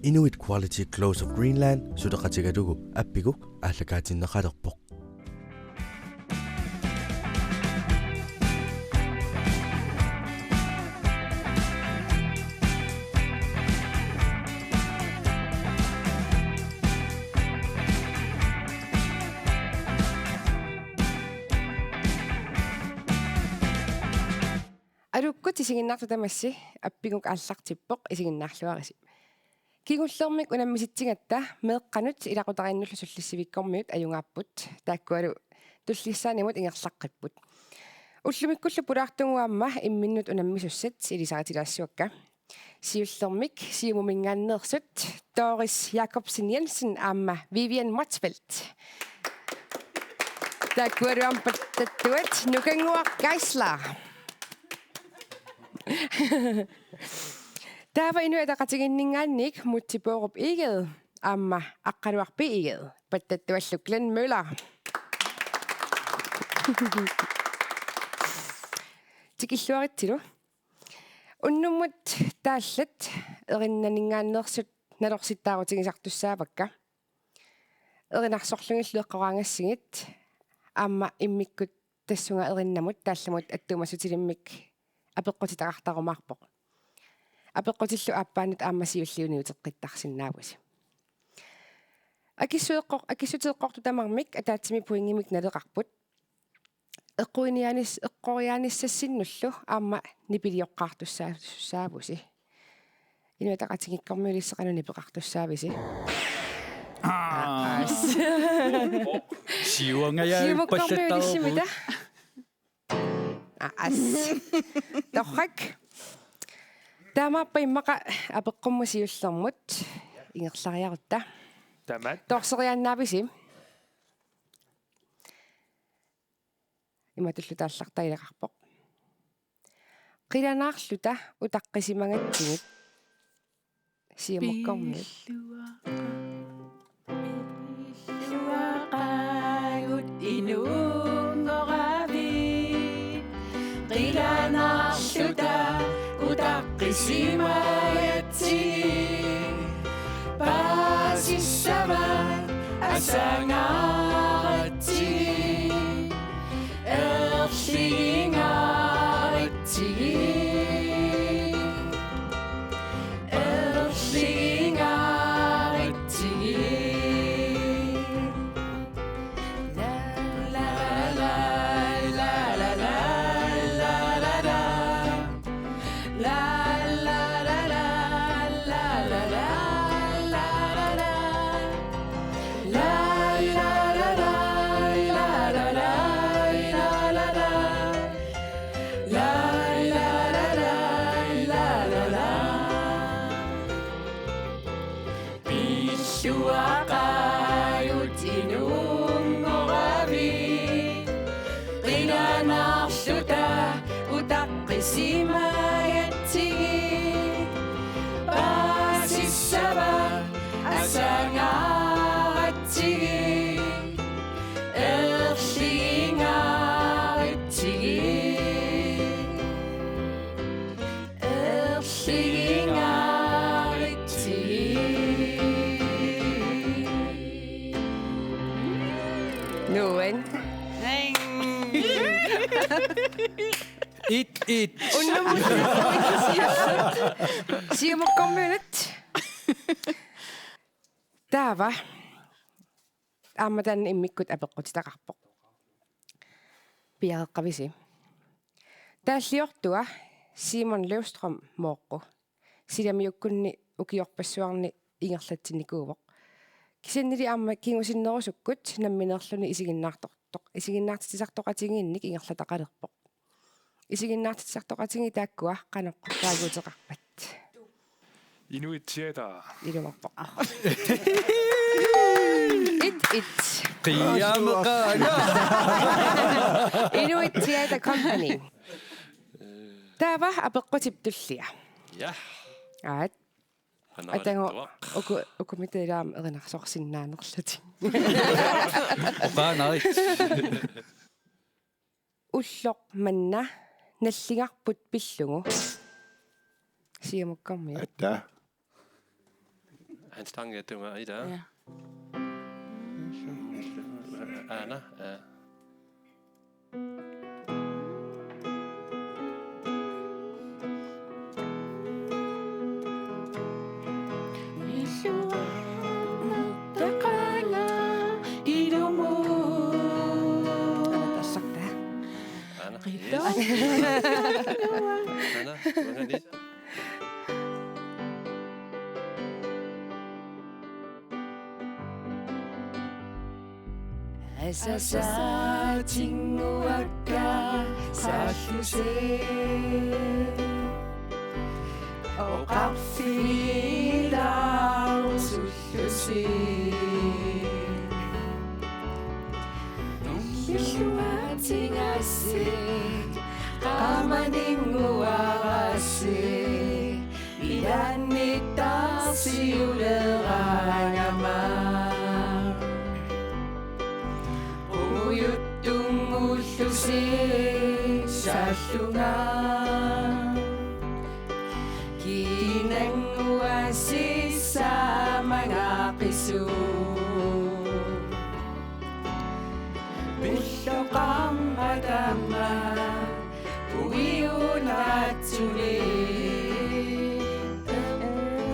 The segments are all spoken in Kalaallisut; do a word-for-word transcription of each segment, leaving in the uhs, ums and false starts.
Inuit Quality Clothes of Greenland suleqatigalugu Appiguk aallakaatinneqalerpoq. Aluukkut isiginnaartut tamassi, Appiguk aallartippoq, isiginnaarluarisi. Kingullermik unammisitsigatta meeqqanut ilaqutariinnullu Sullissivikkormiut ajugaapput, taakkualu tullissaanimut ingerlaqqipput. Ullumikkullu pulaartugut aamma imminnut unammisussat ilisaritilaassavakka. Siullermik Siumuminngaanneersut Doris Jakobsen Jensen aamma Vivian Motzfeldt. Taakkualu aamma pattattuat Nukannguaq Geisler. Taava Inuit Ataqatigiinninngaanniit Múte Bourup Egede aamma Aqqaluaq B. Egede, pattattuallu Glenn Møller. Tikilluaritsilu. Unnummut taallat erinnaninngaanneersut nalorsittaarutigisartussaavakka. Erinarsorlugillu eqqoraangassigit aamma immikkut tassunga erinnamut taallamut attuumassutsilimmik apeqqutitaqartarumaarpoq. Apeqqutillu aappaanut aamma siulliunut uteqqittarsinnaavusi. Akissuteqqor-, akissuteqqortut tamarmik ataatsimik pointimik naleqarput. Eqquiniaanis-, eqqoriaanissassinnullu aamma nipilioqqaartussaavusi. Inuit Ataqatigiikkormiut ilissi qanoq nipeqartussaavisi? Aa. Aas. Siuangajaavippallattaarput. Siumukkormiut ilissimita? Aas. Torrak. Taamaappoq immaqa apeqqummut siullermut ingerlariarutta. Tamaat. Torseriaannaavisi? Imatullu taallartariaqarpoq. Qilanaarluta utaqqisimagatsigit. Siumukkormiut. Pilluaqaagut inunngoravit. Qilanaarluta utaqqisimagatsigit. Paasissavat asangaratsigit. Erligingaratsigit. Erligingaratsigit. La, la, la, la, la. Pilluaqaagut inunngoravit. Qilanaarluta utaqqisimagatsigit. Paasissavat asangaratsigit. Erligingaratsigit. Erligingaratsigit. Nuan. Et et. Unnummut siumukkormiunut. Taava. Aamma taanna immikkut apeqqutitaqarpoq. Piareeqqavisi? Taalliortua Simon Løvstrøm Mooqqu. Silamiukkunni ukiorpassuarni ingerlatsinnikuuvoq. Kisiannili aamma kingusinnerusukkut nammineerluni isiginnaartortoq-, isiginnaartitsisartoqatigiinnik ingerlataqalerpoq. Isiginnaartitsisartoqatigiit taakkua qanoq taaguuteqarpat? Inuit Teater. Ilumoorpoq. Et et. Qiiameqaanga. Inuit Teater Company. Taava apeqqutip tullia. Ja. Aat. Atagu uku, uku mitaalaam erinarsorsinnaanerlutik. Oqaanarit. Ulloq manna nalligarput pillugu. Siumukkormiut. Atta. Hans Lange, du var i der. Ja. Anna, ja. Anna, yes. Anna, uanganit. Asasaatinguakka saallusi. Oqarfigilaarusullusi. Nulluatigassi, qaamaninnguarassi, ilaannittaarsiuleeraangama. Qungujuttunngullusi saallunga. Kiinannguassi saamangaaqisu. Pulloqarmatama uiunatsuli.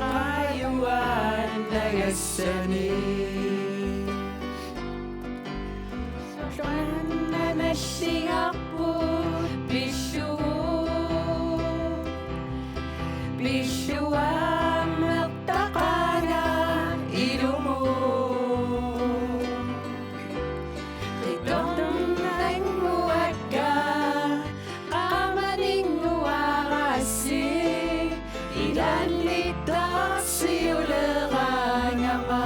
Qajuannagassani. Nalligarput pillugu. Pilluammertaqaanga ilumut. Qitornannguakka qaamaninnguarassi, ilaannittaarsiuleeraangama.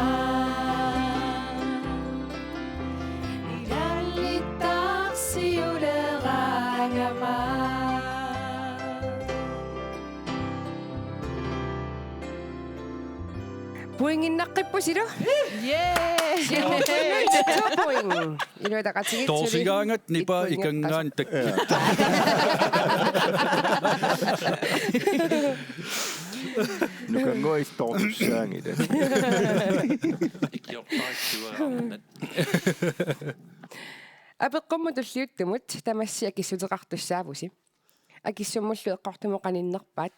Ilaannittaarsiuleeraangama. Pointinnaqqippusilu. Yay! Siumunnut to point. Inuit Ataqatigiit suli. Torsigaangat nipa et pointit ikanngaanniit takkut. Nukannguaq istortussaanngilaq. Ikiortaartuaarnat. Apeqqummut tulliuttumut tamassi akissuteqartussaavusi. Akissummullu eqqortumut qaninnerpaat,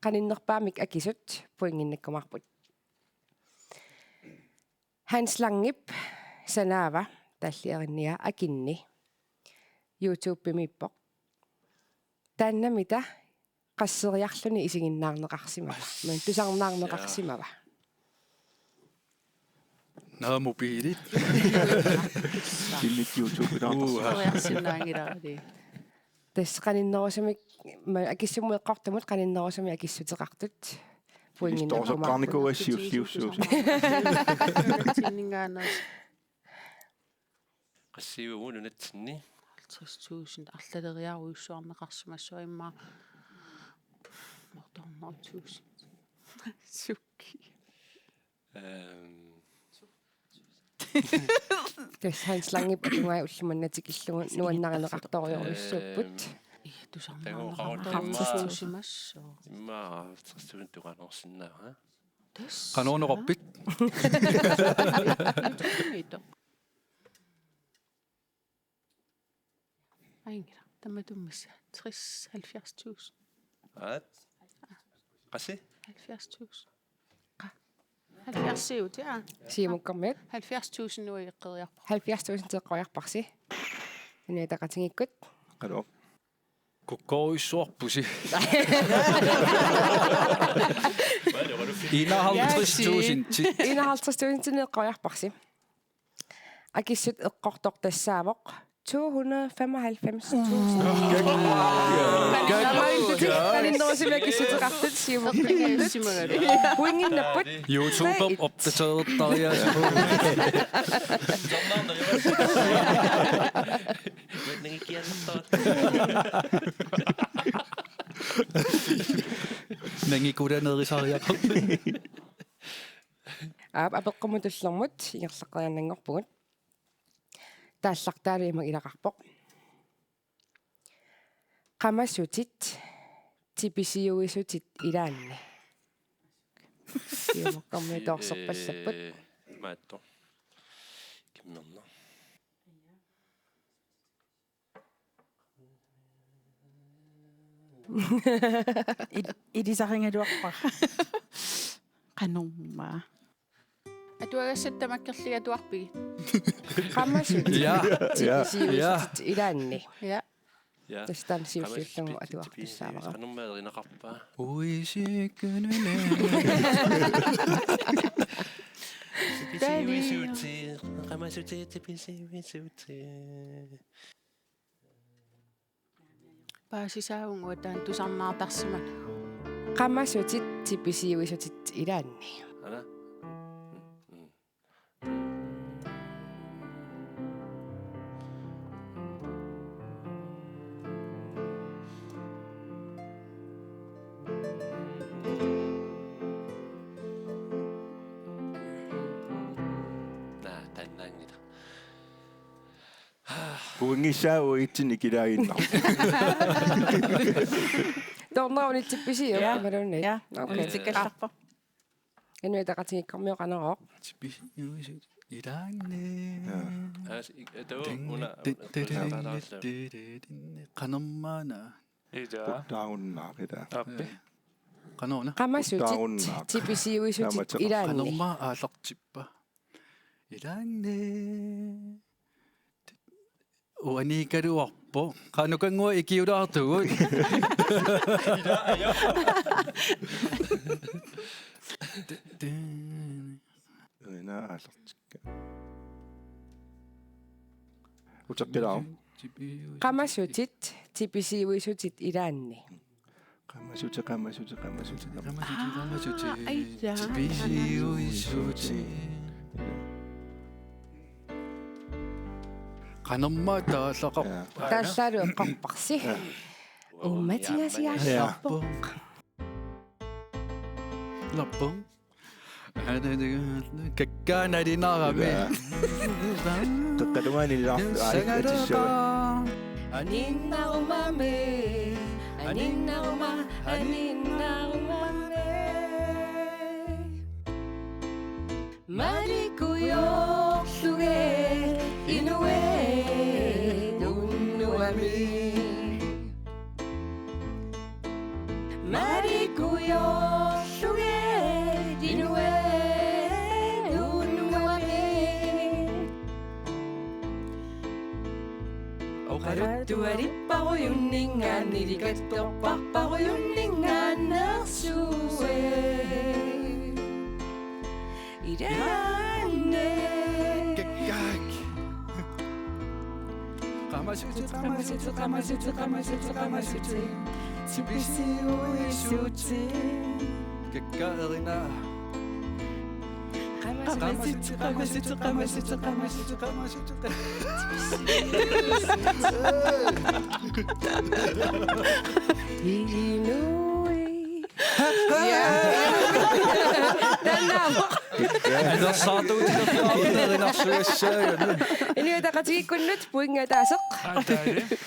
qaninnerpaamik akisut pointinnakkumaarput. Hans Langep sanaava, taalli erinniaa, akinni. YouTube-imiippoq. Taannamita qasseriarluni isiginnaarneqarsimava? As-, men tusarnaarneqarsimava? Naa mobilit. Sinnit YouTube-ilaartarsi. Uha. Qasseriarsinnaanngilarali. Tassa qaninnerusumik, ma-, akissummut eqqortumut qaninnerusumik akissuteqartut. Pointinnakkumaarput. Ilistorsoqqaarnikuugassiuk siussuususi. Tinningaanneersoq. Qassiuvugut nunatsinni? Halvtreds tusind arlaleriarujussuarneqarsimassua immaqa. Mortornerutuusind. Sukki. Ehm. Tassa Hans Langep tungai ullumanna tikillugu nuannarineqartorujussuupput. Ehm. Ii, tusarnaarneqartoq. Takuuk qarutimmaa. Halvtreds tusind. Immaqa halvtreds tusind tungaanneersinnaavaa. Tassa. Qanoq oqarpit? Tusind. Ajunngilaq, tamatuma massa tres, halvfjerds tusind. Aat? Qassi? Halvfjerds tusind. Qa-, halvfjerds siut, ja. Siumukkormiut. Halvfjerds tusind nu eqqeriarpara. Halvfjerds tusind eqqoriarparsi. Inuit Ataqatigiikkut. Qanoq? Kukkorujussuarpusi. Enoghalvtreds tusind. Enoghalvtreds tusind eqqoriarparsi. Akissut eqqortoq tassaavoq to hundrede femoghalvfems tusind. Qaninnerusumik akissuteqartut siumut. Pointinnapput. YouTube-ip opdaterertariaaseq. Nangikulanerisariaqarpoq. Aap, apeqqummut tullermut ingerlaqqeriarnanngorpugut. Taallartaalu ima ilaqarpoq. Qamasutit, tipisiuisutit ilaanni. Siumukkormiut toorsorpassapput. Ee, maattoq. Kimmerna. Il-, ilisarigaluarpara. Qanormaa. Atuagassat tamakkerlugit atuarpigit? Qamasutit. Ja. Tipisiuisutit ilaanni. Ja. Ja. Tassa taanna siulliullugu atuartussaavara. Qanormaa erinaqarpa? Uisikkunune. Tipisiuisutit. Qamasutit tipisiuisutit. Paasisaavunga taanna tusarnaartarsimanagu. Qamasutit tipisiuisutit ilaanni. Ana. Mm, mm. Naa, taannaanngilaq. Pointissaa uatsinnut ikilaaginnarpoq. Toorneq unitsippisiuk? Ja. Imaluunniit? Ja. Okay. Unitsikkallarpoq. Inuit Ataqatigiikkormiut Qanorooq. Tipisiuisut ilaanni. Ja. Aas, ik-, atu, una, Qanormaana. Ila. Puttaarunnaaq ila. Appi. Qanoruna. Qamasutit Puttaarunnaaq. Tipisiuisutit ilaanni. Qanormaa aallartippa? Ilaanni. Uaniikkaluarpoq. Qanukannguaq ikiulaartugut. Ina aallartikka. Uteqqilaaruk. Qamasutit tipisiuisutit ilaanni. Qamasutit, qamasutit, qamasutit, qamasutit. Qamasutit, qamasutit. Aa, aija. Tipisiuisutit. Qanormaa taallaqarpa? Ja. Taallaalu eqqorparsi. Ja. Uummatigasiaallarpoq. Ja. Larpoq. Kakkaak nalinarami. Ja. Kakkaak tungaani lar-, aallatissuat. Aninnarumami, aninnaruma, aninnarumami. Malikujoorlugit inuit unnuami. Malikujoorlugit inuit unnuami. Oqaluttuaripparujunninngaanniit ilikattorparparujunninngaanneersuit. Ilaanni. Kakkaak. Qamasutit, qamasutit, qamasutit, qamasutit, qamasutit. Tipisiuisutit. Kakkaak erinaa. Qamasutit, qamasutit, qamasutit, qamasutit, qamasutit. Inuit. Ja. Taannaavoq. Anersaartuutilertarnerinarssuassaagami. Inuit Ataqatigiikkunnut pointi ataaseq.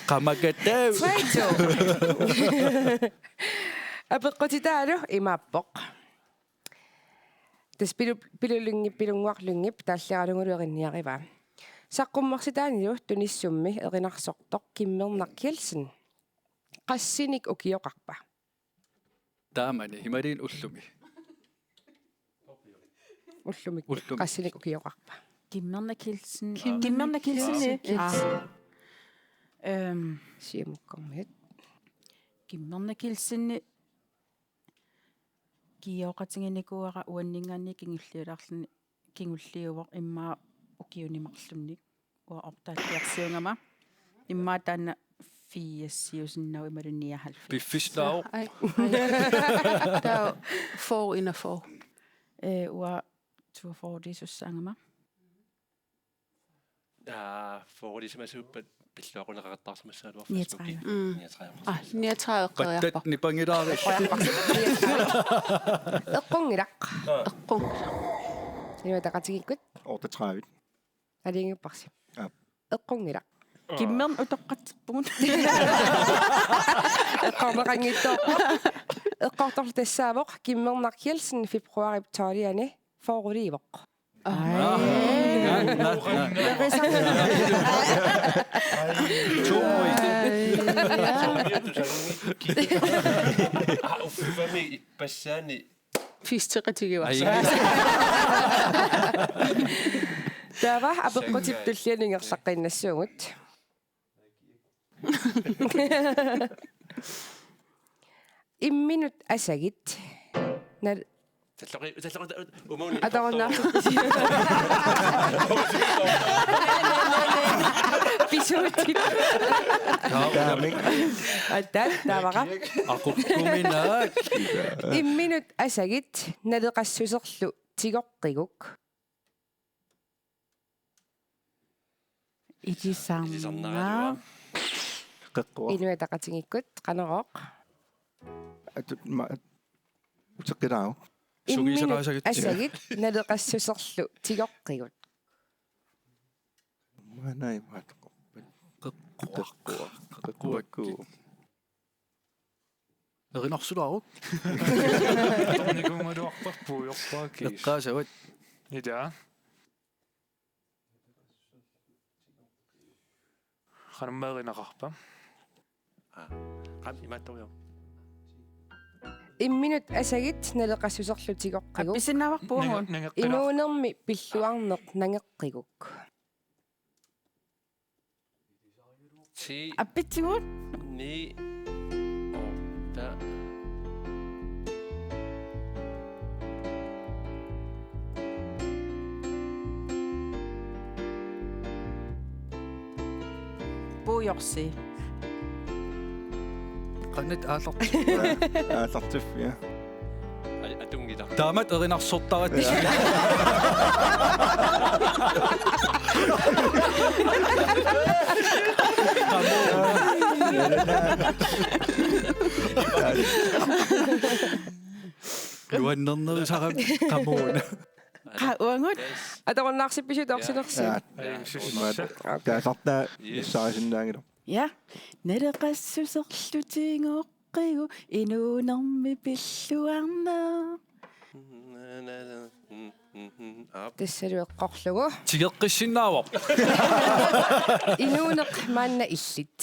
Qamakatau. Tre to. Apeqqutitaalu imaappoq. Tassa Pilu-, Pilu Lyngep, Pilunnguaq Lyngep taalliaralugulu erinniarivaa. Saqqummersitaanilu tunissummi erinarsortoq Kimmernaq Kielsen qassinik ukioqarpa? Taamani, imaluunniit ullumi. Ullumi. Ullumi. Qassinik ukioqarpa? Kimmernaq Kielsen. Kim-, Kimmernaq Kielsen. Kielsen. Aa. Øhm. Siumukkormiut. Kimmernaq Kielsen. Kioqatiginikuuara uanninngaanniit kingulliulaarluni, kingulliuvoq immaqa ukiuni marlunnik. Uanga optaatiarsiugama. Immaqa taanna firsiusinnaavoq imaluunniit nioghalvfjerds. Piffissaq. Ai, ai. Taava fyrre enogfyrre. Ee, uanga toogfyrre-isussaagama. Aa, fyrre-isimasuuppat pilluaqquneqartarsimassagaluarpoq. Niogtredive. Mm. Niogtredive. Aa, niogtredive eqqoriarpara. Pattat nipangilaarisi. Eqqunngilaq. Eqqunngilaq. Inuit Ataqatigiikkut. Otteogtredive. Aalajangiupparsi. Ja. Eqqunngilaq. Kimmernaq utoqqatserpugut. Eqqorneqanngitsoorpoq. Eqqortorlu tassaavoq Kimmernaq Kjeldsen februaarip tolvianni fyrreliivoq. Aa. Naa, naa, naa. Aa, uffami passaani. Fisteqatigivarsi. Ai. Taava apeqqutip tullianut ingerlaqqinnassaagut. Imminut asagit. Nal- Talloqi-, talloqi-, umuuni. Atorunnaarlugu. Pisuutit. Taamik. Atta, taavara. Aqukkuminaak. Imminut asagit naleqassuserlu tigoqqiguk. Ilisarnaa. Ilisarnaa. Qeqquaq. Inuit Ataqatigiikkut, Qanorooq. Atu-, ma-, uteqqilaaruk. Imminut sungiusaqaasagit. Asagit naleqassuserlu tigoqqigut. Maanai maatoqorpat. Qeqquaq. Qeqquaq. Qeqquakkut. Erinarsulaaruk. Tornikuugaluarpara puigorpara kiis. Eqqaasavat. Ila. Qanumma erinaqarpa? Aa, qam imaattorujoq. Imminut asagit naleqassuserlu tigoqqigut. Appissinnaavarput uagut. Nange-, nangeqqilaq. Inuunermi pilluarneq nangeqqiguk. Ti. Appitsigut. Ni. Otta. Puigorsi. Qanit aallartippa? Aallartiffia. Ai, atunngilaq. Taamatut erinarsortarat. Ja. Nuannernerusarami qamuuna. Qa-, uagut. Yes. Atorunnaarsippisiuk toorsinersi? Ja. Ai, sis-, okay. Taasartaa. Yes. Nassaarisinnaanngilaq. Ja. Naleqassuserlu tigoqqigut inuunermi pilluarneq. Aap. Tassalu eqqorlugu. Tigeqqissinnaavarput. Inuuneq maanna illit.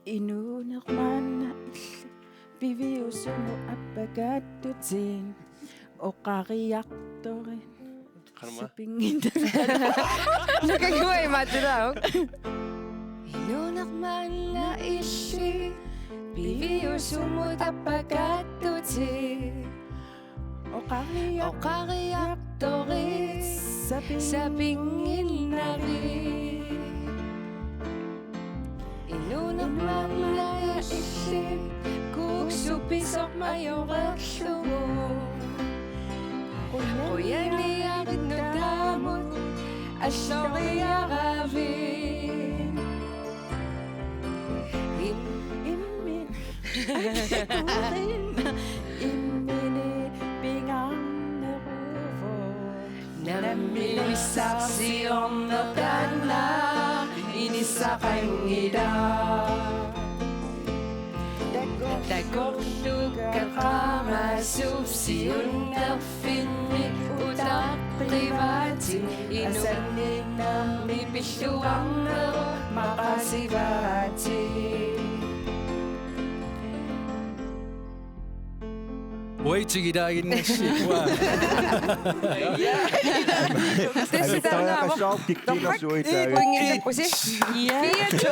Inuuneq maanna illit, piviusumut appakaattutit, oqariartorit. Qanumma. Sapinnginnarit. Nukakua imaattunaavuk. Inuuneq maanna illit, piviusumut appakaattutit. Oqariaq-, oqariartorit. Sapin-, sapinnginnarit. Inuuneq maanna illit, kuuksupisoq majoreerlugu. Qujaniarit nutaamut alloriaravit. Im-, immin-, imminit pingaarneruvoq. Nammineq missarsiorneq taanna inissaqanngilaq. Takor-, takorluukkat qaamasuup siunnerfimmi utaqqivaatit, inuunermi pilluarnerup maqasivaatit. Uagut tigulaaginnassi. Tassa taannaavoq. Torrak, pointinnappusi. Ja. Fire to.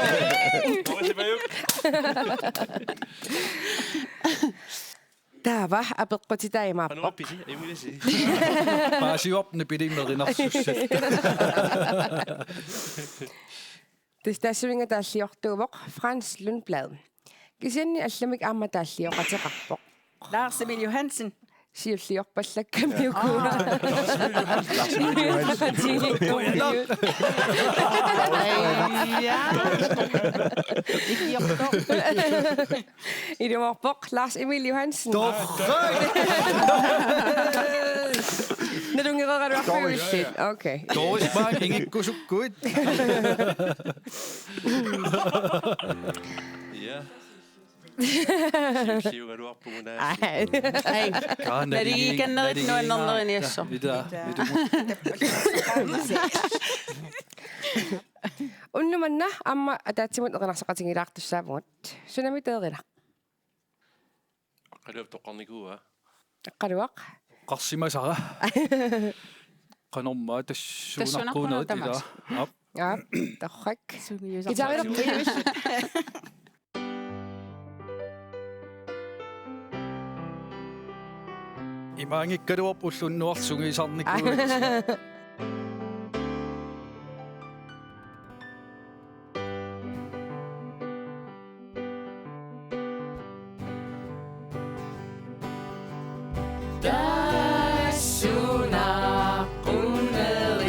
Taava apeqqutitaa imaappoq. Paasivarput nipilimmik erinarsussatta. Tassa tassunga taalliortuuvoq Frans Lundblad. Kisianni allamik aamma taallioqateqarpoq. Lars Emil Johansen. Siulliorpallakkamiuk. Aa. Lars Emil Johansen. Ilumoorpoq, Lars Emil Johansen. Torrak! Nalunngereeraluarpigullit. Okay. Doris Bang ingikkusukkuit. Ja. Siusiugaluarpugut. Ai. Kaana naligiikannerit naligiinnaa- nuannerneriniassooq. Ida, ida. Unnuk manna aamma ataatsimut erinarsoqatigilaartussaavugut. Sunami teerila? Aqqaluaq toqqarnikuua. Aqqaluaq. Qarsimasara. Qanormaa tassuunaqquunerit. Tassuunaqquunerit ila. Tamaasa. Aap. Aap, torrak. Sungiusarput. Guitarilerput. Imaanngikkaluarpoq ulloq unnuarlu sungiusarnikuuit.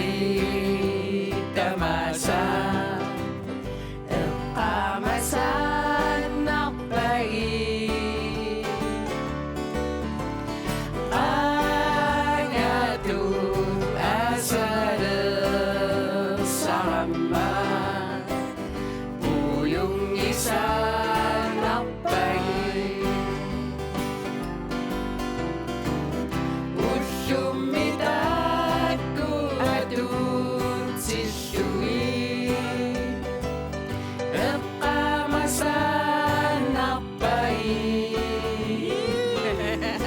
Tassuunaqquunerit tamaasa eqqaamasannarpagit. Qaangatut asalersaramma puiunngisaannarpagit. Ullumi taakku atuutillugit eqqaamasannarpagit.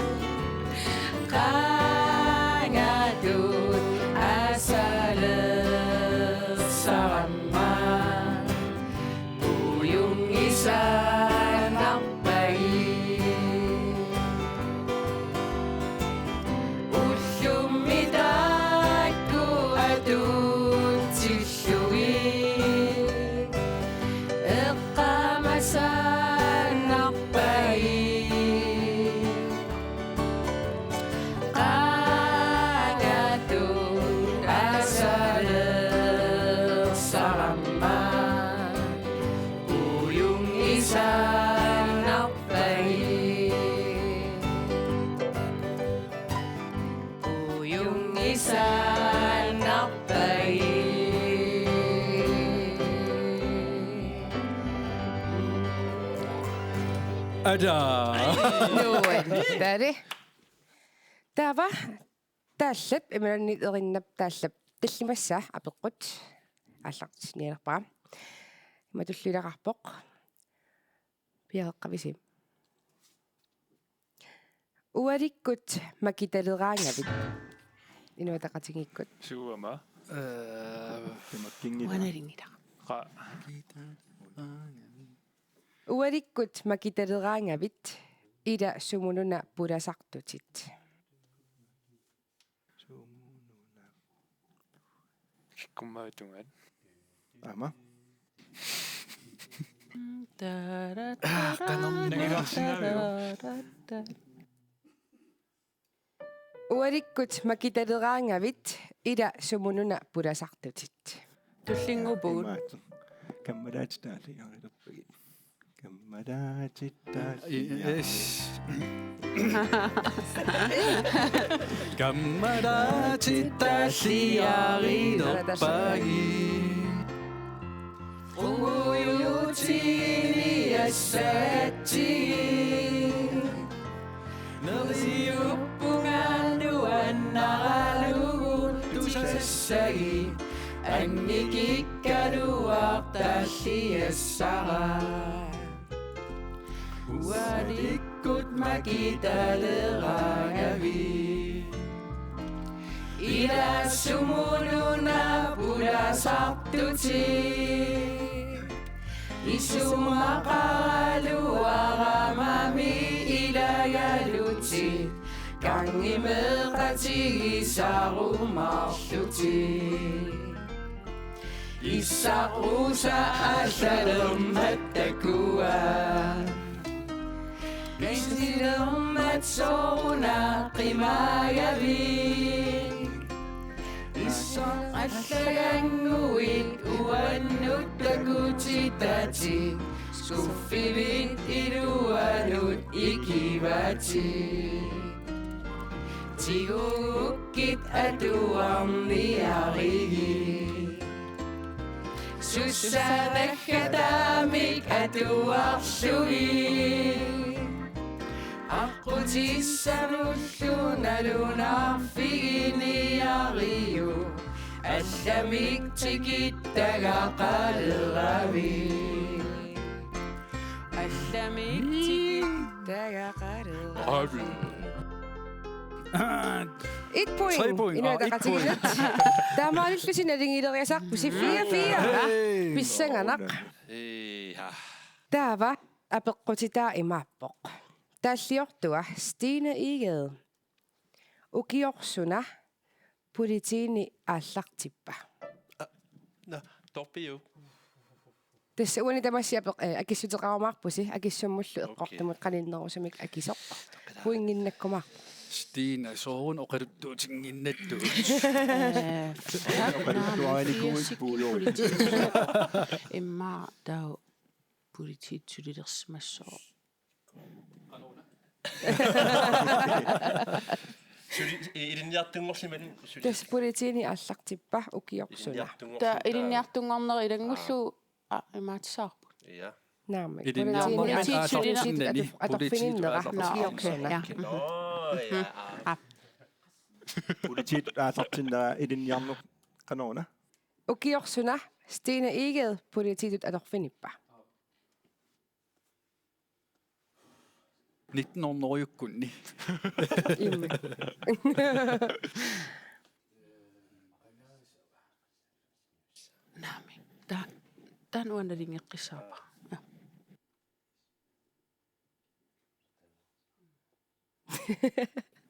Qaangatut asalersaramma puiunngisaannarpagit. Ullumi taakku atuutillugit eqqaamasannarpagit. Qaangatut asalersaramma puiunngisaannarpagit. Puiunngisaannarpagit. Ada. Nuann. Tari. Taava Taallap, imaluunniit Erinnap Taallap, tallimassaa apeqqut aallartinnialerpara. Imatullu ilaqarpoq. Piareeqqavisi? Ualikkut makitaleraangavit. Inuit Ataqatigiikkut. Suuama. Ee, Tamakkinngilara. Uanalinngilara. Qa- Ualikkut makitaleraangavit, ila sumununa pulasartutit. Kikkummaatungaat. Aamma. Qanormi. Ualikkut makitaleraangavit, ila sumununa pulasartutit. Tullinnguuvugut. Imaattoq. Kammalaatitaalliarilerpagit. Kammalaatitaalliari. Yes. Kammalaatitaalliarilerpagit. Qungujutini assagatsigit. Neriuppunga nuannaralugu tusassagit. Annikikkaluartaalliassara. Ualikkut makitaleraangavit. Ila sumununa pulasartutit. Isumaqaraluaramami ilagalutit. Kangimeeqatigisarumaarlutit. Issarrusa allalermat takuat. Misilermat sooruna qimaagavit. Issoq allagannguit uannut takutitatik. Skuffivit iluanut ikivatit. Tigugukkit atuarniarigit. Susaavakka taamik atuarlugit. Aqqutissamullu nalunaarfiginiariuk. Allamik tikittagaqaleravit. Allamik tikittagaqaleravit. Et point. Tre point. Inuit Aa, et Ataqatigiinni. Taamaalillusi naligiileriasaarpusi fire fire. Hey. Pissanganaq. Ee, ha. Taava apeqqutitaa imaappoq. Taalliortua Stine Egede. Ukioq suna politiini aallartippa? Nå, torpiu. Tassa uani tamassi apeq-, eh, akissuteqarumaarpusi, akissummullu Okay. eqqortumut qaninnerusumik akisoq. Pointinnakkumaarpoq. Stine, sooruna oqaluttuutinnginnattut? Eh, Oqaluttuarinikuuit puujorit. Immaqa taava politiit sulilersimassooq. Suli-, i-, ilinniartunngorsimalluni suli-, Tassa politiini aallartippa ukioq suna? Ilinniartunngorsimalluni. Taava ilinniartunngorneri ilanngullugu, aa, imaattussaavarput. Ja. Naamik. Ilinniarnermi politiini aallartinnani, ator-, atorfininnera politiit aallartinnani. Nå, okay, ukioq suna. Ja. Nå, ja, aa. Aa. Politiit aallartinnera ilinniarneq qanoruna? Ukioq suna Stine Egede politiitut atorfinippa? Nitten hundredekkunni. Immi. Naamik. Ta-, taanna uanga naligeqqissaarpara. Ja.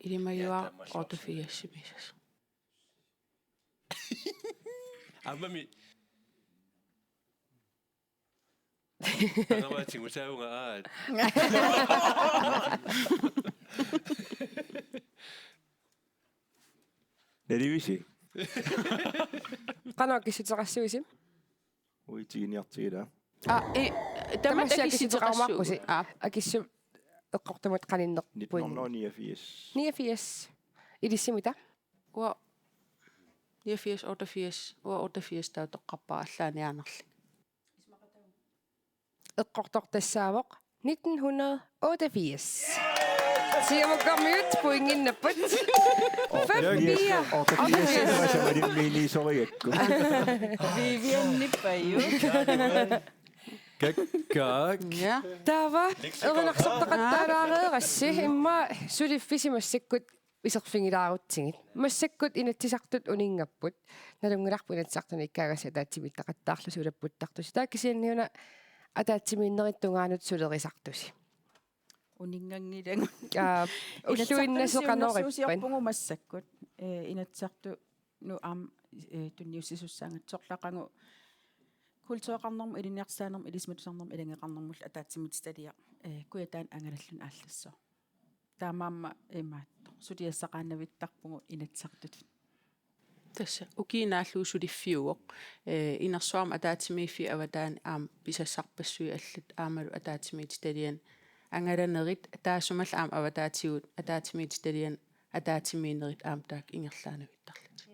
Ilimagiuara Ja, tamassi otteogfirsimiissasoq. Aammami. Angamaatigut saavunga aat. Nalivisi? Qanoq akissuteqassavisi? Ui, tiginiartigila. Aa, i-, tamat Tamassi akissuteqarumaarpusi. Akissuteqassuugut. Aa. Akissu eqqortumut qaninnerpuinngi. Nitten hundrede niogfirs. Niogfirs. Ilissimita? Uanga niogfirs, otteogfirs, uanga otteogfirs taava toqqarpara allaaniaannarli. Eqqortoq tassaavoq nitten hundrede otteogfirs. Siumukkormiut pointinnginnapput. Fem fire. Otteogfirs. Otteogfirs. Vivian nippayu. Kak, kak. Ja. Taava, erinarsortaqattaalaareerassi, immaqa suliffisi massakkut iserfigilaarutsigit. Massakkut Inatsisartut uninngapput. Nalunngilarput Inatsisartuni ikkaagassat ataatsimiititaqattaarlusi ulapputtartusi. Taava kisianniuna ataatsimiinnerit tungaanut sulerisartusi. Uninnganngilakku. Aa, ulluinnarsi qanoq ippa? Inatsisartuni siunnersuusiorpugut massakkut, eh, Inatsisartunut aamma, eh, tunniussisussaagatta, soorlu aqagu kultureqarnermut, ilinniartitsisarnermut, ilisimatusarnermut ilageqarnermullu ataatsimiititaliaq, eh, Kujataani angalalluni aallassooq. Taamaammat imaattoq suliassaqaannavittarpugut Inatsisartutut. Tassa ukiup naallugu suliffiuvoq. Eh, inersuarmi ataatsimiiffii avataani aamma pisassarpassuit allat aammalu ataatsimiititaliani angalanerit, taassumalu aamma avataatigut ataatsimiititaliani ataatsimiinnerit aamma taakku ingerlaannavittarlutik.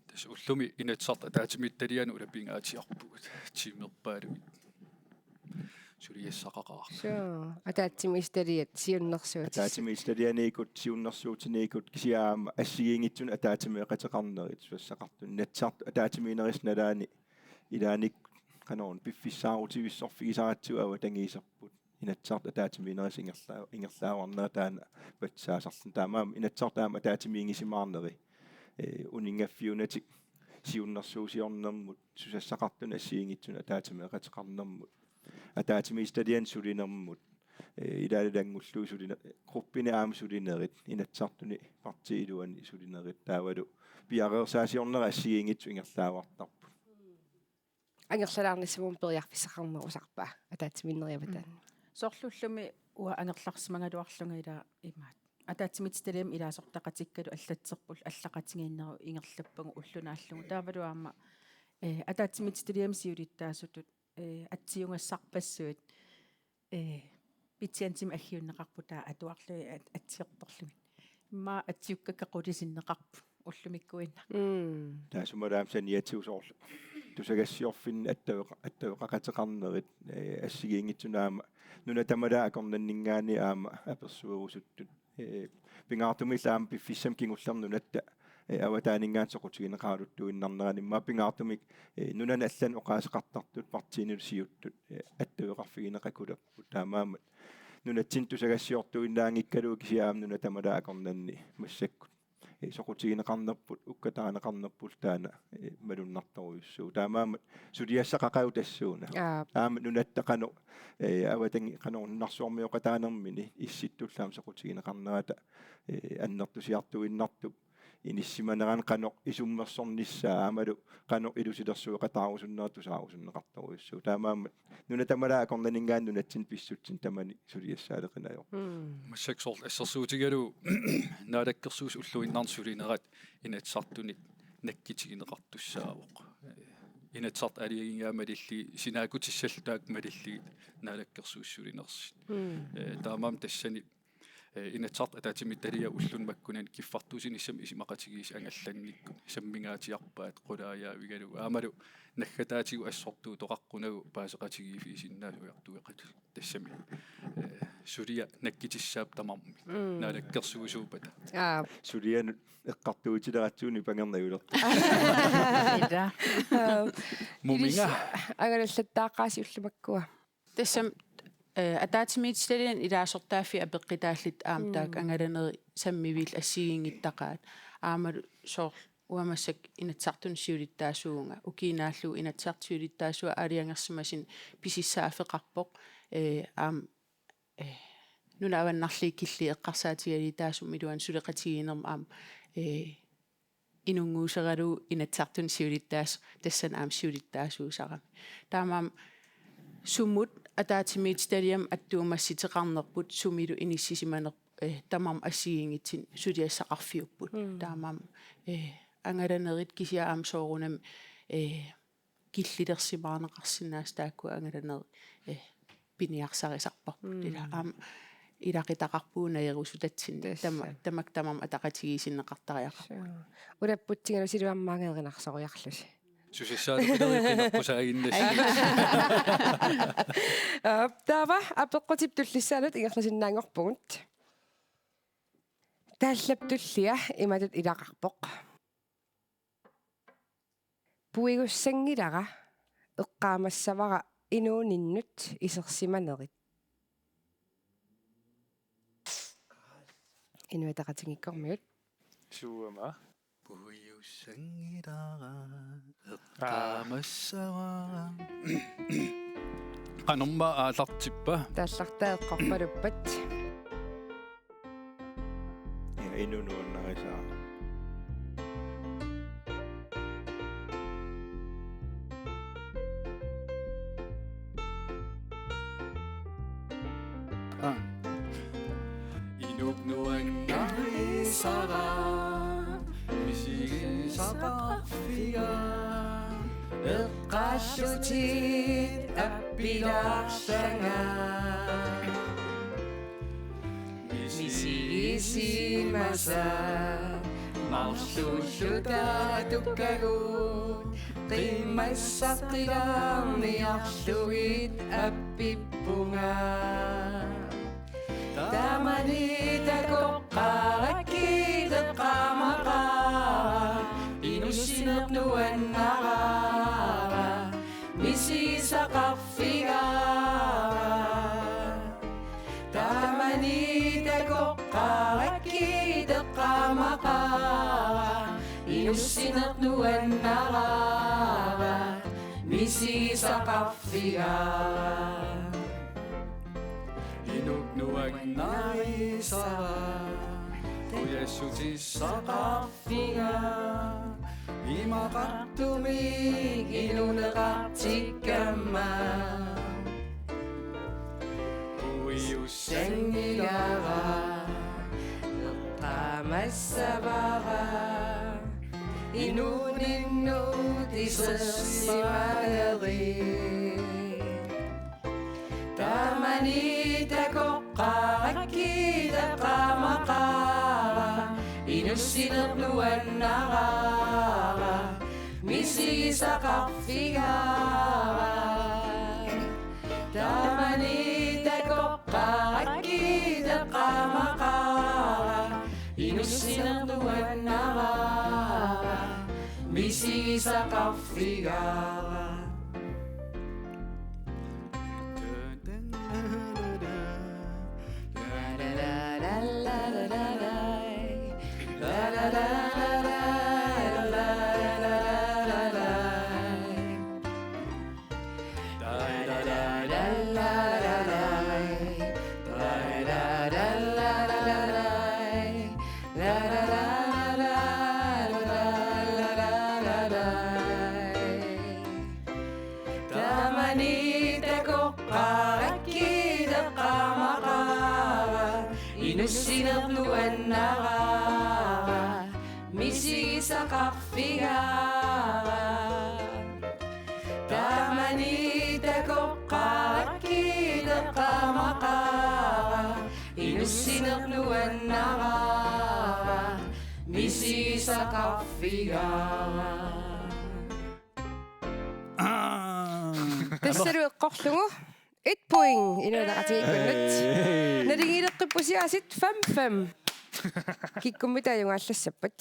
Tassa ullumi Inatsisartut ataatsimiititalianut ulapingaatsiarpugut. Tiimerpaalui. Suliassaqaqaaq. Suu, ataatsimiititaliat siunnersuutis-. Ataatsimiititalianiikkut siunnersuutiniikkut kisianni aamma assigiinngitsunut ataatsimeeqateqarnerit susassaqartut. Inatsisartut ataatsimiinnerisa nalaani ilaanni qanoq piffissaarutivissorfigisaratsigu avatangiiserput. Inatsisartut ataatsimiinnerisa ingerlaa-, ingerlaavarnera taanna patsaasarluni. Taamaammat Inatsisartut aamma ataatsimiinngisimaanerit, eh, uninngaffiunatik siunnersuusiornermut susassaqartunut assigiinngitsunut ataatsimeeqateqarnermut, ataatsimiititaliani sulinermut, eh, ilaalu ilanngullugu sulina-, gruppini aamma sulinerit, Inatsisartuni partiip iluani sulinerit taavalu piareersaasiornerit assigiinngitsut ingerlaavartarput. Angerlalaarnissamut periarfissaqarnerusarpa ataatsimiinnerit avataani? Mm. Soorlu ullumi uanga angerlarsimagaluarlunga ila imaat. Ataatsimiititaliami ilaasortaqatikkalu allatserput allaqatigiinnerup ingerlappagu ulloq naallugu. Taavalu aamma, eh, ataatsimiititaliami siulittaasutut, eh, atsiugassarpassuit, eh, Betjentimi aggiunneqarput taava atuarlugit at-, atsiortorlugit. Immaqa atsiukkakka qulit sinneqarput ullumikkuinnaq. Mm. Taassuma aamma saniatigut soorlu tusagassiorfinni attaveqa-, attaveqaqateqarnerit, eh, assigiinngitsunut aamma nunat tamalaat akornanninngaanniit aamma apersuerusuttut. Eh, pingaartumillu aamma piffissami kingullermi nunatta, eh, avataaninngaanniit soqutigineqaraluttuinnarnerani immaqa pingaartumik, eh, nunani allani oqaaseqartartut partiinillu siuttut, eh, attaveqarfigineqakulaarput. Taamaammat nunatsinni tusagassiortuinnaanngikkaluarlugu kisianni aamma nunat tamalaat akornanni massakkut, eh, soqutigineqarnerput, ukkataaneqarnerput taanna, eh, malunnartorujussuuvoq. Taamaammat suliassaqaqaaq tassuuna. Aap. Aamma nunatta qanoq, eh, avatangi-, qanoq nunarsuarmioqataanermini Issittullu aamma soqutigineqarnerata, eh, annertusiartuinnartup inissisimanerani qanoq isummersornissaa aammalu qanoq ilusilersueqataarusunnerata tusaarusunneqartorujussuuvoq. Taamaammat nunat tamalaat akornanninngaanniit nunatsinni pissutsinni tamani suliassaaleqinajoq. Mm. Massakkut soorlu assersuutigalugu Naalakkersuisut ulluinnarni sulinerat Inatsisartunit nakkutigineqartussaavoq. Inatsisartut aalajangigaat malillugit, sinaakkutissallu taakku malillugit Naalakkersuisut sulinersut. Mm. Eh, taamaammat tassani, eh, Inatsisartut ataatsimiititaliat ulluni makkunani kiffartuussinissamut isumaqatigiissut angallannikkut sammingaatsiarpaat qulaajaavigalugu. Aammalu naggataatigut assortuutoqaqqunagu paaseqatigiiffigisinnaasut ujartueqatut. Tassami, eh, suliaq nakkutissaapput tamarmik. Mm. Naalakkersuisuuppata. Aa. Sulianut eqqartuutileratsigu nipangernajulertoq. Ila. Muminga. Ilissi angalallattaaqqaasi ullumakkua. Tassami, eh, ataatsimiititaliani ilaasortaaffii apeqqutaallutik aamma, mm, taakku angalanerit sammivillutik assigiinngitsoqaat. Aammalu soorlu uanga massakkut Inatsisartuni siulittaasuuvunga. Ukiut naallugu Inatsisartut siulittaasuat aalajangersimasuni pisussaaffeqarpoq. Eh, aamma, eh, nunat avannarliit killiit eqqarsaatigalugit taassuma iluani suleqatigiinnermut aamma, eh, inunnguuseralugu Inatsisartuni siulittaasoq tassani aamma siulittaasuusarami. Taamaammat sumut ataatsimiititaliami attuumassuteqarnerput sumilu inissisimanerput, eh, tamarmik assigiinngitsunik suliassaqarfiupput. Mm. Taamaammat, eh, angalanerit kisianni aamma soorunami, eh, killilersimaarneqarsinnaasut taakku angalanerit, eh, piniarsarisarput. Mm. Ila aamma ilaqutaqarpugut najorusutatsinnik. Tassa. Tama-, tamakku tamarmik ataqatigiissinneqartariaqarput. Suu. Ulapputsigalusilu aamma angalanersorujarlusi. Susassaaneqileriup qineqqusaaginnassi. Aap, taava apeqqutip tullissaanut ingerlasinnaanngorpugut. Taallap tullia imatut ilaqarpoq. Puigussanngilara eqqaamassavara inuuninnut isersimanerit. Inuit Ataqatigiikkormiut. Suuma. Puigussanngilara eqqaamassavara. Qanormaa aallartippa? Taallartaa eqqorpaluppat. Ja, inuup nuannarisaara. Aa. Inuup nuannarisara, misigisaqarfiga, eqqaallutit appilaarlanga. Misigisimasa marluulluta atukkagut, qiimmassaqqilaarniarlugit appippunga. Taamani takoqqaarakkit eqqaamaqaara, inussineq nuannaraara, misigisaqarfigaara. Taamani takoqqaarakkit eqqaamaqaara, inussineq nuannaraara, misigisaqarfigaara. Inuup nuannarisara, qujassutissaqarfiga, imaqartumik inuuneqartikkamma. Uiu Sangigara, eqqaamassavara, inuuninnut isersimanerit. Taamani takoqqaarakkit eqqaamaqaara, inussineq nuannaraara, misigisaqarfigaara. Taamani takoqqaarakkit eqqaamaqaara, inussineq nuannaraara, misigisaqarfigaara. Taamani takoqqaarakkit eqqaamaqaara, inussineq nuannaraara, misigisaqarfigaara. Taamani takoqqaarakkit eqqaamaqaara, inussineq nuannaraara, misigisaqarfigaara. Tassalu eqqorlugu et point Inuit Ataqatigiikkunnut. Hey. Naligiileqqippusi aasiit fem fem. Kikkummita ajugaallassappat?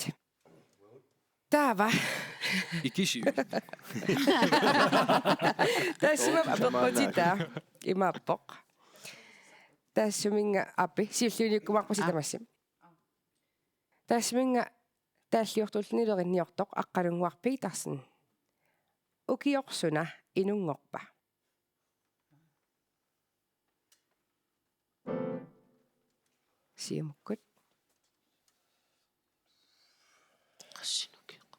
Taava. Ikisiu. Taassuma apeqqutitaa imaappoq. Taassuminnga api siulliuniukkumaarpusi tamassi. Taassuminnga taalliortuulluni ilerinniortoq Aqqalunnguaq Petersen. Ukioq suna inunngorpa? Siumukkut. Qassinik ukioq?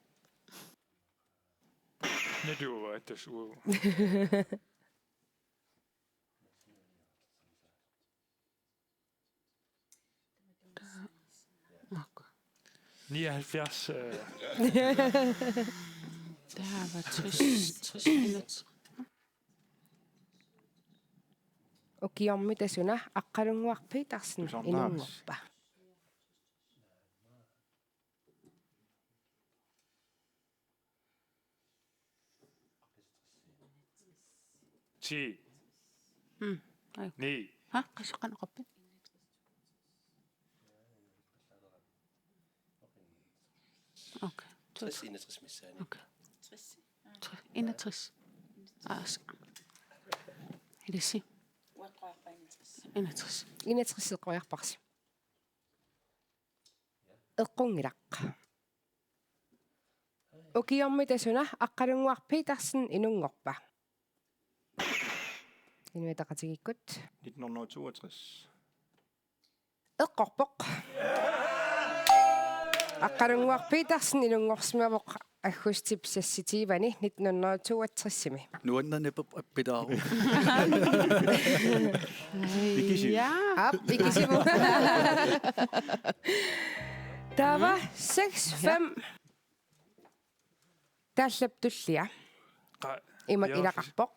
Naluara tassa uagut. Nioghalvfjerds, øh. Taava tres, tres, enogtres. Ukiormita suna Aqqalunnguaq Petersen inunngorpa? Ti. Mm. Aju. Ni. Ha? Qasseqqaneqarpit? Okay. Tres, enogtres missaani. Okay. Tre-, enogtres. Aas. Ilissi. Enogtres. Enogtres eqqoriarparsi. Eqqunngilaq. Ukiormita suna Aqqalunnguaq Petersen inunngorpa? Inuit Ataqatigiikkut. Nitten hundrede og toogtres. Eqqorpoq. Aqqalunnguaq Petersen inunngorsimavoq aggustip seksogtyve-ani nitten hundrede og toogtres-imi. Nuannerneq pip-, pitaaruk. Ikisiu. Ja. Aap, ikisiu. Taava seks fem. Taallap tullia. Qa-, imak ja, ilaqarpoq.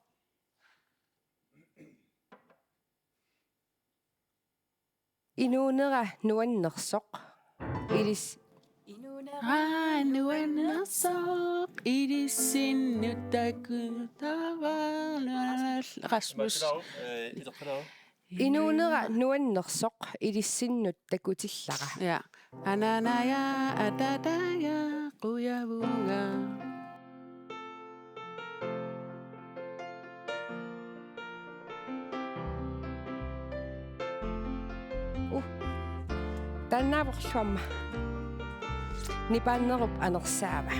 Inuunera nuannersoq. Ilis-, Inuunera nuannersoq. Ilissinnut takutavaa. Rasmus. Øh, inuunera nuannersoq. Ilissinnut takutillara. Ja. Ananaja, atataja, qujavunga. Uh. Taannaavorlu aamma. Nipaannerup anersaava.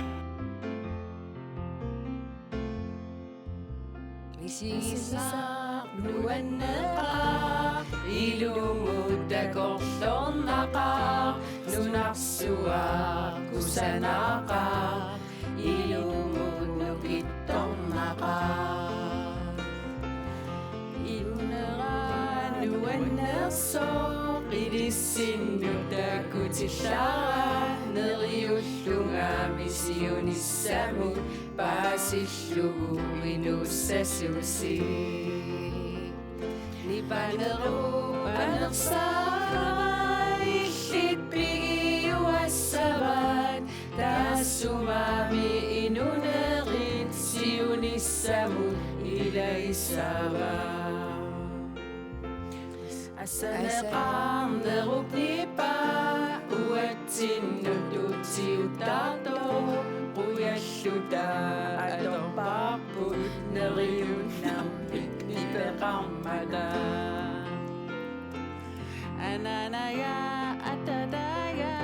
Misigisaq nuanneqaaq, ilumut takorloornaqaaq, nunarsuaq kusanaqaaq, ilumut nukittornaqaaq. Inuunera nuanneqaaq. Unissamut paasillugu inuussasusi. Nipanerup anersaava illit pigiuassavat, taassumami inunerit siunissamut ilagissavat. Assaneqarnerup nipaa uatsinnut utsiuttartoq, qujalluta atorparput neriunnarmik nipeqarmata. Anaanaga atataga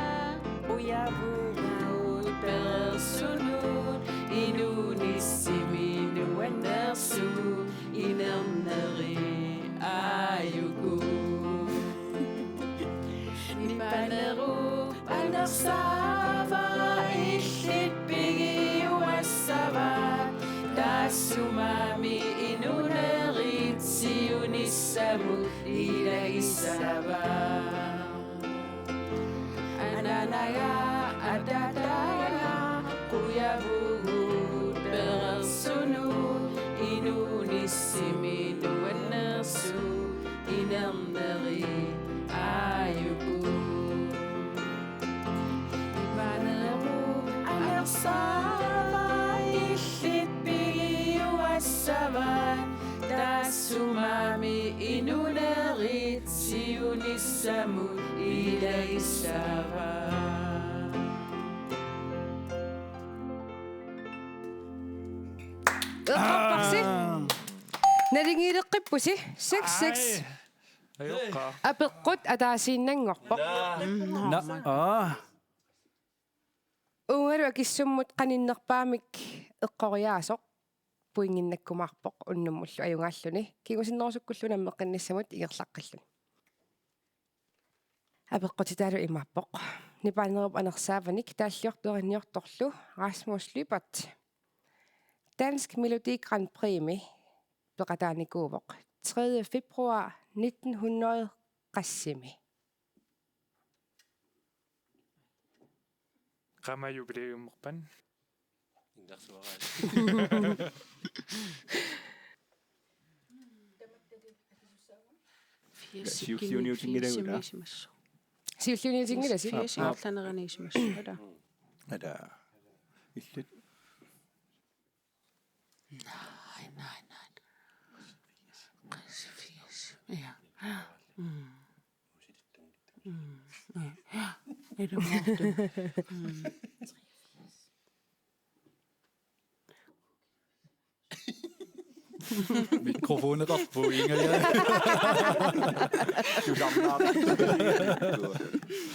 qujavugut perersunut, inuunissimi nuannersuut inerneri aajuku. Nipanerup anersaava illit pigiuassavat, taassumami inunerit siunissamut ilagissavat. Anaanaga atataga qujavugut perersunut, inuunissimi nuannersuut inerneri aajuku. Nipanerup anersaava illit pigiuassavat, taassumami inunerit siunissamut ilagissavat. Eqqorparsi. Aa. Naligiileqqippusi. Seks seks. Ai. Ajoqqa. Apeqqut ataasiinnanngorpoq. Na, aa. Uungalu akissummut qaninnerpaamik eqqoriaasoq pointinnakkumaarpoq unnummullu ajugaalluni. Kingusinnerusukkullu nammeqqinnissamut ingerlaqqilluni. Apeqqutitaalu imaappoq. Nipanerup anersaavanik taalliortuerinniortorlu Rasmus Lyberth. Dansk Melodi Grand Prix-mi peqataanikuuvoq tredje februar nitten hundrede qassimi. Qaammat jubilæummerpat? Ingersuaraat. Siulliuniutinngilagut, aa? Siulliuniutinngilasi? Firs. Aap. Aap. Arlanerani isumassu, ala. Ala. Illit. Nej, nej, nej. Firs. Ja. Mm. Mm. Ja. Ja. Ilumortu. Mm. Mikrofoneqarpoq ingaja.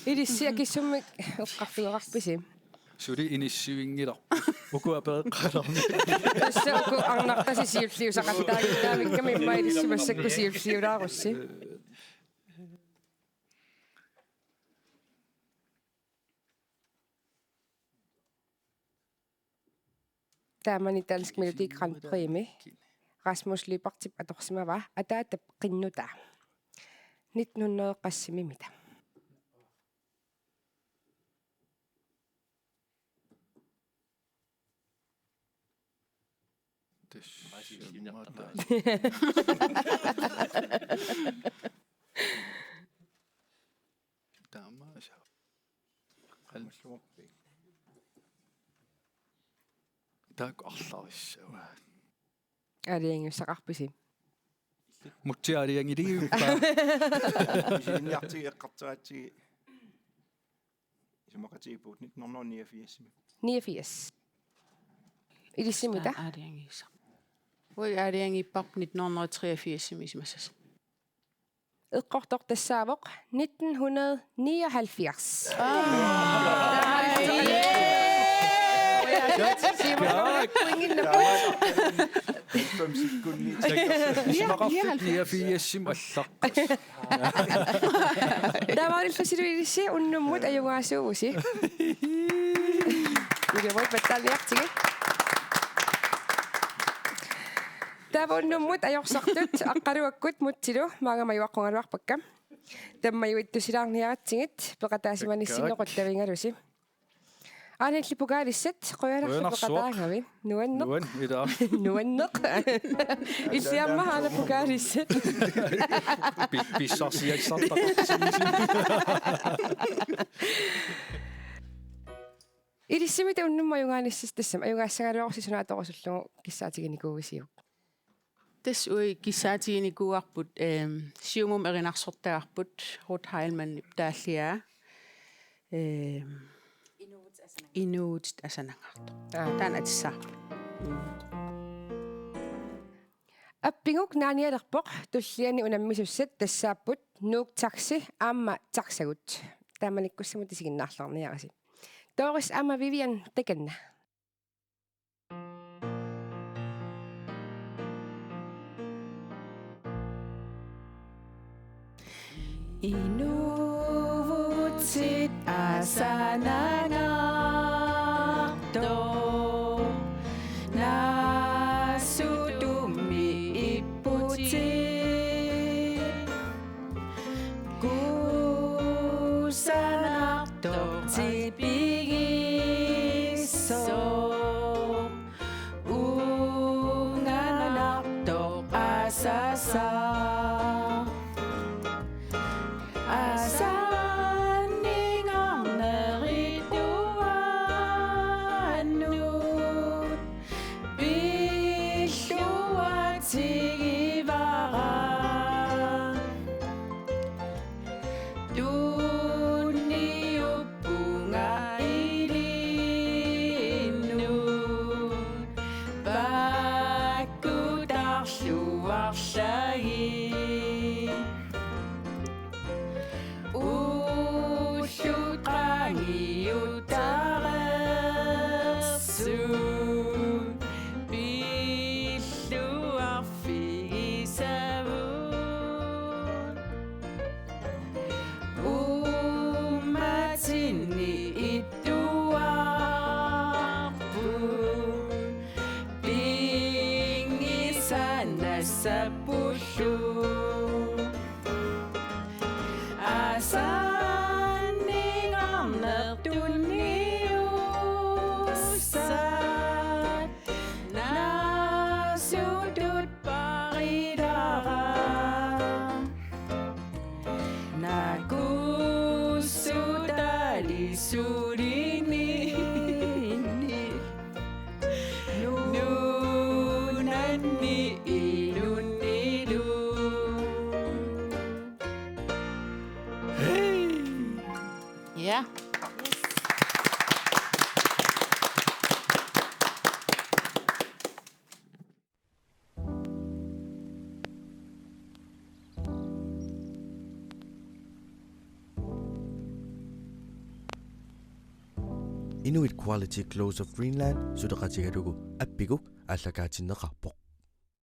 Ilissi akissummik eqqarfigeqarpisi? Suli inissivinngilarput. Uku apereqqaalaarneq. Tassa uku arnartasi siulliusaqattaagittaamikkami immaqa ilissi massakkut siulliulaarussi. Taamani Dansk Melodi Grand Prix-mi Rasmus Lyberthip atorsimavaa Ataatap qinnutaa. Nitten hundrede qassimimita. Tassa. Taamaasa. Qal-, taakku arlarissavaat. Aalajangiussaqarpisi? Mutsi aalajangiiligiuppa? Ilinniartigu eqqartoratsigit isumaqatigiippugut nitten hundrede niogfirs-imi. Niogfirs. Ilissimita? Aalajangiussaq. Uagut aalajangiipparput nitten hundrede treogfirs-imi isumassasut. Eqqortoq tassaavoq nitten hundrede nioghalvfjerds. Aa. Pointinnakku. Halvfemsikkunni. Isumaqarfik niogfirs-imi allaqqas. Taamaalillusilu ilissi unnummut ajugaasuuvusi. Ilumut pattaaniartigit. Taava unnummut ajorsartut Aqqaluakkut Mutsilu maanga majuaqqugaluarpakka. Tammajuittusilaarniaratsigit peqataasimanissinni oquttavigalusi. Aana illit Pukaalissat, qujanarsuaq. Qujanarsuaq peqataagavit. Nuanneq. Nuan, ilaa. Nuanneq. Illit aamma aana Pukaalissat. Pi-, pissarsiassartaqarsimisi. Ilissimmita unnummut ajugaanissasi tassami, ajugaassagaluarussi suna atorusullugu kissaatiginikuuisiuk? Tassa uagut kissaatiginikuuarput, ehm, Siumumi erinarsortagarput Ruth Heilmannip taalliaa. Ehm, Inuuvutit asanangaartoq. Inuuvutit asanangaartoq. Aa. Taanna atissavarput. Mm. Appiguk naanialerpoq, tulliani unammisussat tassaapput Nuuk Taxi aamma Taxagut. Taamanikkussamut isiginnaarluarniarisi. Doris aamma Vivian, takanna. Inuuvutit asanangaartoq, naasutumi ipputit. Kusanartortipigissoq, unganartoq asasaq. Asanningarnerituannut pilluatigivara. Tunniuppunga ilinnut pakkutarluarlagit. Ullut qaangiuttareersut pilluarfigisavut. Uummatinni ittuarput pinngisaq nassappullu. Asanningarnertunniussat naasutut parilara. Nakussutali sulini nunanni inunnilu. Hey! Ja. Inuit Quality Clothes of Greenland suleqatigalugu Appiguk aallakaatinneqarpoq.